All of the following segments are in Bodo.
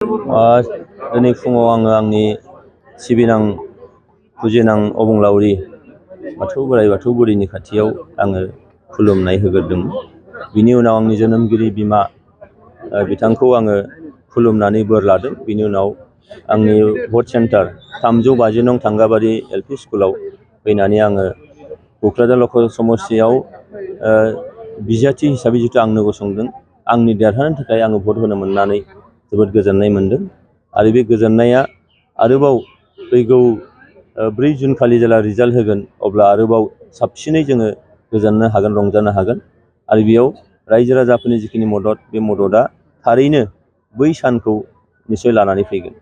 दिनै फुङाव आङो आंनि सिबिनां फुजिनां अबंलावरि बाथौ बोराइ बाथौ बुरिनि खाथियाव आङो खुलुमनाय होग्रोदोंमोन। बिनि उनाव आंनि जोनोमगिरि बिमा बिथांखौ आङो खुलुमनानै बोर लादों। बिनि उनाव आंनि भट सेन्टार 350 नं थांगाबारि LP स्कुलाव फैनानै आङो क'क्राझार लकेल समस्तियाव बिजाथि हिसाबै जितु आंनो गसंदों, आंनि देरहानो थाखाय आङो भट होनो मोननानै जोबोद गोजोननाय मोनदों। आरो बे गोजोननाया आरोबाव फैगौ 4 जुन खालि जेला रिजाल्ट होगोन अब्ला आरोबाव साबसिनै जोङो गोजोननो हागोन, रंजानो हागोन। आरो बेयाव रायजो राजाफोरनि जिखिनि मदद, बे मददआ थारैनो बै सानखौ निसय लानानै फैगोन।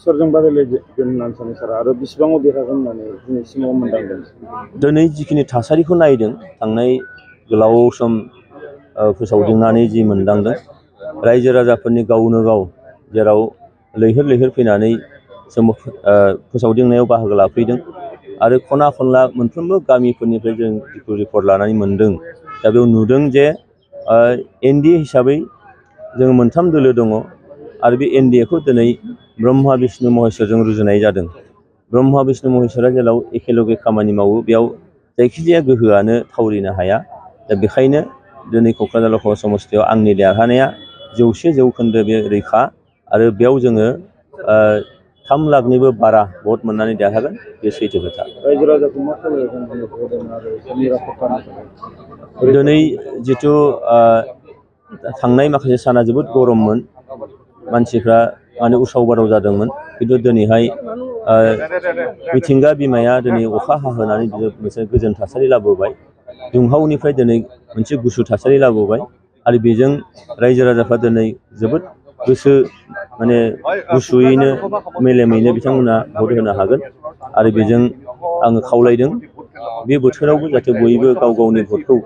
सोरजों बादायलायगोन होननानै सानो सार, आरो बेसेबाङाव देरहागोन होननानै दिनैसिमाव मोनदांदों? दिनै जिखिनि थासारिखौ नायदों, थांनाय गोलाव सम फोसावदिंनानै जि मोनदांदों, रायजो राजाफोरनि गावनो गाव जेराव लैहोर लैहोर फैनानै फोसावदिंनायाव बाहागो लाफैदों। आरो खना खनला मोनफ्रोमबो गामिफोरनिफ्राय जों जिथु रिपर्ट लानानै मोनदों, दा बेयाव नुदों जे NDA हिसाबै जोङो 3 दोलो दङ। आरो बे NDAखौ दिनै ब्रह्मा बिष्णु महेश्वरजों रुजुनाय जादों। ब्रह्मा बिष्णु महेश्वरा जेराव एखेलगे खामानि मावो, बेयाव जायखिजाया गोहोआनो थावरिनो हाया। दा बेखायनो दिनै क'क्राझार लकेल समस्तियाव आंनि देरहानाया 100% बे रैखा। आरो बेयाव जोङो 3 लाखनिबो बारा भट मोननानै देरहागोन, बे सैथो खोथा। रायजो राजाखौ मा खालामगोन आरो दिनै जिथु थांनाय माखासे साना जोबोद गरममोन, मानसिफ्रा माने उसाव बादाव जादोंमोन। खिन्थु दिनैहाय मिथिंगा बिमाया दिनै अखा हाहोनानै मोनसे गोजोन थासारि लाबोबाय। दुंहावनिफ्राय दिनै मोनसे गुसु थासारि लाबोबाय। आरो बेजों रायजो राजाफ्रा दिनै जोबोद गोसो माने गुसुयैनो मेलेमैनो बिथांमोना भट होनो हागोन। आरो बेजों आङो खावलायदों बे बोथोरावबो जाहाथे बयबो गाव गावनि भटखौ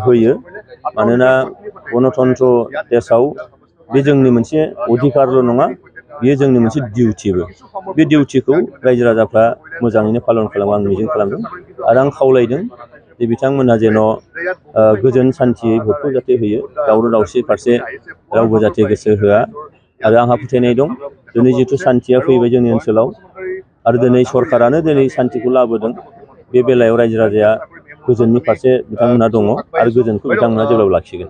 होयो। मानोना गणतन्त्र देशआव बे जोंनि मोनसे अधिकारल' नङा, बेयो जोंनि मोनसे डिउटिबो। बे डिउटिखौ रायजो राजाफ्रा मोजाङैनो पालन खालामो आं मिजिं खालामदों। आरो आं खावलायदों जे बिथांमोनहा जेन' गोजोन सान्थियै भटखौ जाहाथे होयो, दावराव दावसि फारसे रावबो जाहाथे गोसो होआ। आरो आंहा फोथायनाय दं, दिनै जिथु सान्थिया फैबाय जोंनि ओनसोलाव, आरो दिनै सरकारानो दिनै सान्थिखौ लाबोदों, बे बेलायाव रायजो राजाया गोजोननि फारसे बिथांमोनहा दङ। आरो गोजोनखौ बिथांमोना जेब्लाबो लाखिगोन।